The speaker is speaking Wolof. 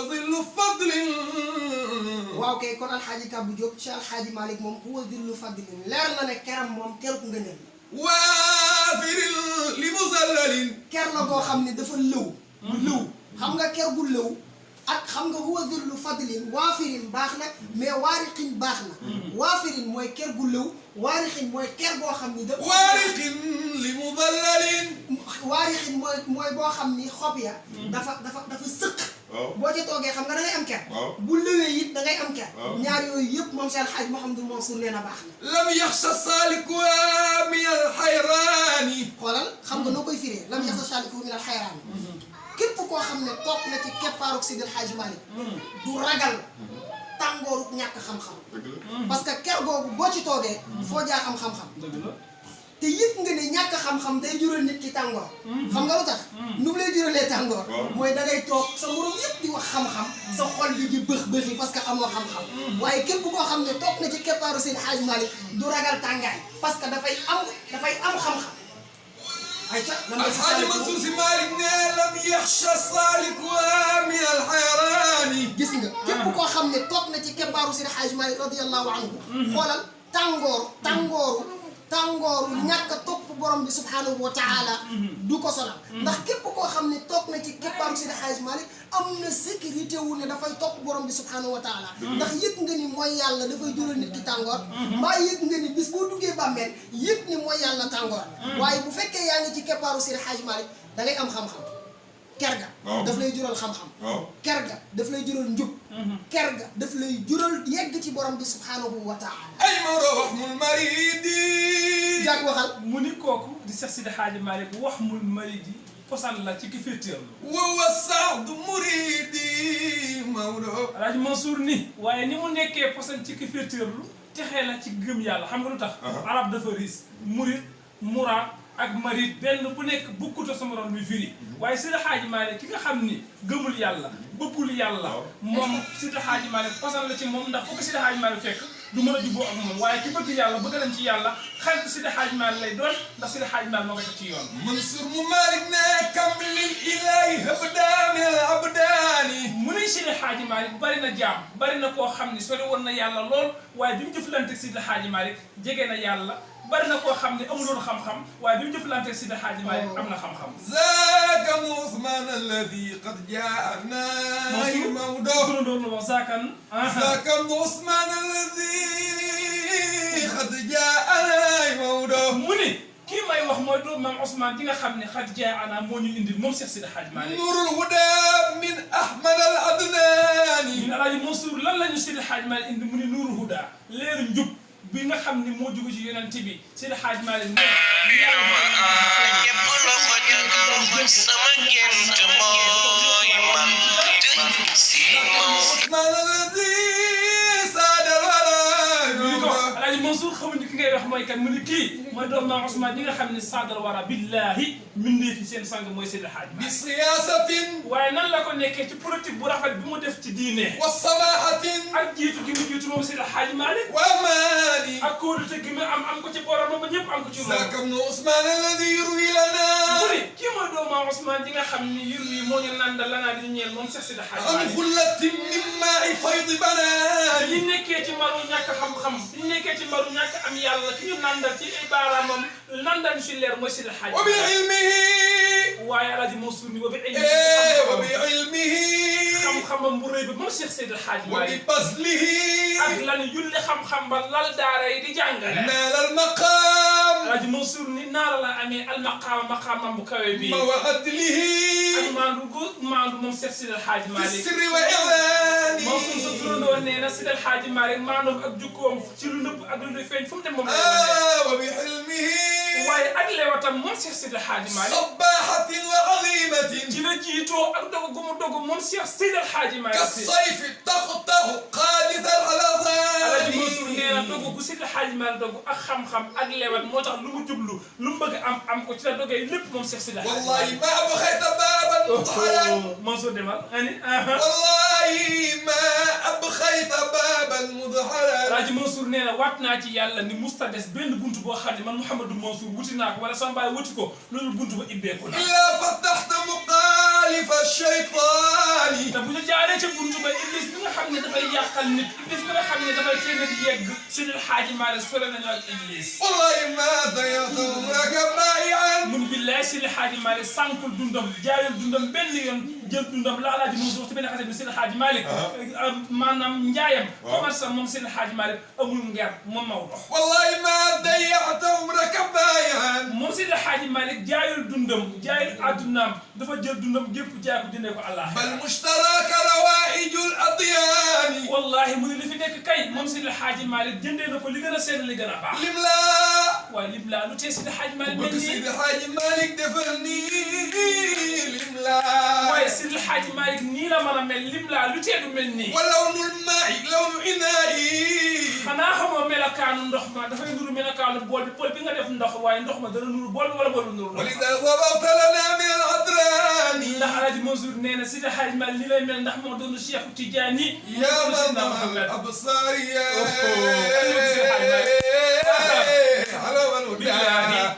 ظل فضل waaw kay kon alxaaji Kàbbu Jóob ci alxaaji Malick moom huwa zillu fadlin leer na ne keram moom keruk ngëneel وافر لمزلل ker la boo xam ne dafa lëw lëw xam nga ker gu lëw ak xam nga huwa zillu fadlin waafirin baax na mais waarixin baax na waafirin mooy ker gu lëw waarixin mooy ker boo xam ni dafa وارق لمضلل waarixin mooy boo xam ni xob ya dafa sëq boo ci toogee xam nga da ngay am ker bu lëwee it da ngay am ker ñaar yooyu yëpp moom Cheikh Alhaji Mouhamadou Mansour nee na baax na لم يخشى السالك من الحيران xoolal xam nga noo koy firee lam yaxsa saaliku min al xayraan képp koo xam ne toog na ci keppaaruk Seydi El Hadji Malick du ragal tàngooruk ñàkk xam-xam parce que ker googu boo ci toogee foo jaar am xam-xam te yëpp nga ne ñàkk xam-xam day jural nit ki tàngoor xam nga lu tax nu mu lay juralee tàngoor mooy da ngay toog sa morom yëpp di wax xam-xam sa xol bi di bëx-bëxi parce que amoo xam-xam waaye képp koo xam ne toog na ci keppaaru Seydi El Hadji Malick du ragal tàngaay parce que dafay am xam-xam ayca الحاج منصور سي مالك لم يخشى السالك من الحيران gis nga képp koo xam ne toog na ci keppaaru Seydi El Hadji Malick radiyallahu anhu xoolal tàngooru ñàkk a topp borom bi subhanahu wa taala du ko sonal ndax képp koo xam ne toog na ci keppaaru Seydi El Hadji Malick am na sécurité wu ne dafay topp borom bi subhanahu wa taala ndax yëg nga ni mooy yàlla dafay jural nit ki tàngoor mbaa yëg nga ni bis boo duggee bàmmeel yëg ni mooy yàlla tàngoor waaye bu fekkee yaa ngi ci keppaaru Seydi El Hadji Malick da ngay am xam-xam kerga daf lay jural xam-xam kerga daf lay jural njub kerga daf lay jural yegg ci borom bi subhanahu wa taala ay morox mul maridi jàg waxal mu ni kooku di Seex Sidi Xaaji Malick wax mul maridi posan la ci ki féeteerlu wa saadu muridi Maodo Alaaji Mansour ni waaye ni mu nekkee posan ci ki féeteerlu texee la ci gëm yàlla xam nga lu tax arab dafa riis murid muraad ak marit benn bu nekk bukkuta sama ron bi firi waaye Seydi Hadji Malick ki nga xam ni gëmul yàlla bëggul yàlla moom Seydi Hadji Malick pasan la ci moom ndax foo ko Seydi Hadji Malick fekk du mën a juboo ak moom waaye ki bëgg yàlla bëgg nañ ci yàlla xarit Seydi Hadji Malick lay doon ndax Seydi Hadji Malick moo ko teg ci yoon Mansour mu Malick ne kam lil ilahi habdaani al abdaani mu ne Seydi Hadji Malick bari na jaam bari na koo xam ni sori woon na yàlla lool waaye bi mu jëflante ak Seydi Hadji Malick jege na yàlla bari na koo xam ne amuloon xam-xam waaye bi mu jëflante Seydi Hadji Malick am na xam-xam. zaaka Ousmane alladi qad jaana Maodo. zaaka Ousmane alladi qad jaana Maodo. mu ni kii may wax mooy doomu maam Ousmane di nga xam ne qad jaana moo ñu indil moom Seex Seydi Hadji Malick. Nuurul huda min Ahmad al Adnaani. ñun Alaaji Mansour lan la ñu Seydi Hadji Malick indi mu ni Nuurul huda leeru njub. bi nga xam ni moo jóge ci yonent bi Seydi Hadji Malick ne sama gént mooy man si Alaaji Mansour xamuñu ki ngay wax mooy kan mu ni kii mooy doomu maam Ousmane ñi nga xam ne saadal wara billahi mindee fi seen sang mooy Seydi Hadji bi Malick siyaasatin waaye nan la ko nekkee ci politique bu rafet bi mu def ci diine wa samaahatin ak jiitu gi mu jiitu moom Seydi Hadji Malick wa amaani ak kóolute gi mu am ko ci boromam ba ñëpp am ko ci moom zaaka ibnu Ousmane alladi yurwi lana mu ni kii mooy doomu maam Ousmane di nga xam ni yur wi moo ñu nandal lanaa di ñeel moom Seex Seydi Hadji an Malick xullatin min maai faydi banaani li nekkee ci mbaru ñàkk xam-xam li nekkee ci mbaru ñàkk am yàlla ki ñu nandal ci ay baaraamam nandal ñu si leer mooy Seydi Hadji wa bi ilmihi waaye Alaaji Mansour ni wa bi wa bi ilmihi xam-xamam bu rëy bi moom Seex Seydi Hadji wa bi Malick baslihi ak lan yulli xam-xam ba lal daara yi di jàngale naal al maqaam Alaaji Mansour ni naara la amee al maqaamam bu kawe bi ma wa adlihi ak maandu moom Seex Seydi Hadji fi Malick sirri wa ilaani Mansour sa turandoo nee na Seydi Hadji Malick maandoom ak jukkoom ci lu nëbb ak lu feeñ fu mu dem moom wa bi ilmihi waaye ak lewatam moom Seex Seydi Hadji Malick sabahatin wa azimatin ci la jiitoo ak dogu gu mu dogu moom Seex Seydi Hadji Malick كالصيف تخطه قادث Alaaji Mansour nee na الحلزان dogu gu Seydi Hadji Malick dogu ak xam-xam ak lewat moo tax lu mu jublu lu mu bëgg am ko ci la dogee lépp moom Seex Seydi Hadji والله ما أبغيت بابا مضحلا Mansour demal ani والله ما أبغيت بابا مضحلا Alaaji Mansour nee na waat naa ci yàlla ni musta des benn buntu boo xam ne man Mouhamadou Mansour wuti naa ko wala sama baay wuti ko loolu buntu ba ibbeeku na إلا فتحت مقالف الشيطان te bu ñu jaaree ca buntu ba iblis bi nga xam ne dafay yàqal nit iblis bi nga xam ne dafay tee nit yegg Seydi El Hadji Malick sore nañu ak iblis والله ما ضيعت عمرك بايعا mun billaay Seydi El Hadji Malick sànkul dundam jaayul dundam benn yoon jël dundam la Alaaji Mansour wax ci benn xasee bi Seydi El Hadji Malick maanaam njaayam commerce moom Seydi El Hadji Malick amul nger moom Maodo والله ما ضيعت عمرك بايعا moom Seydi El Hadji Malick jaayul dundam jaayul addunaam dafa jël dundam gépp jaay ko jëndee ko Allah بل مشتراك روائج الأديان wallahi mu ne li fi nekk kay moom Seydi El Hadji Malick jëndee na ko li gën a seen li gën a baax لملا waaye lim laa lu tee Seydi El Hadji Malick mel بك nii سيد الحاج مالك دفرني لملا waaye Seydi El Hadji Malick nii la mën a mel lim laa lu tee du mel nii ولون الماء لون إنائي xanaa xamoo melakaanu ndox ma dafay nuru melakaanu bool bi bool bi nga def ndox waaye ndox ma dana nuru bool wala boolu nuru ndox ولذا ضربت لنا من العذران ndax Alaaji Mansour nee na Seydi El Hadji Malick ni lay mel ndax moo doon Cheikh Tidiane يا ماما الأبصار يا أوه. على الوداع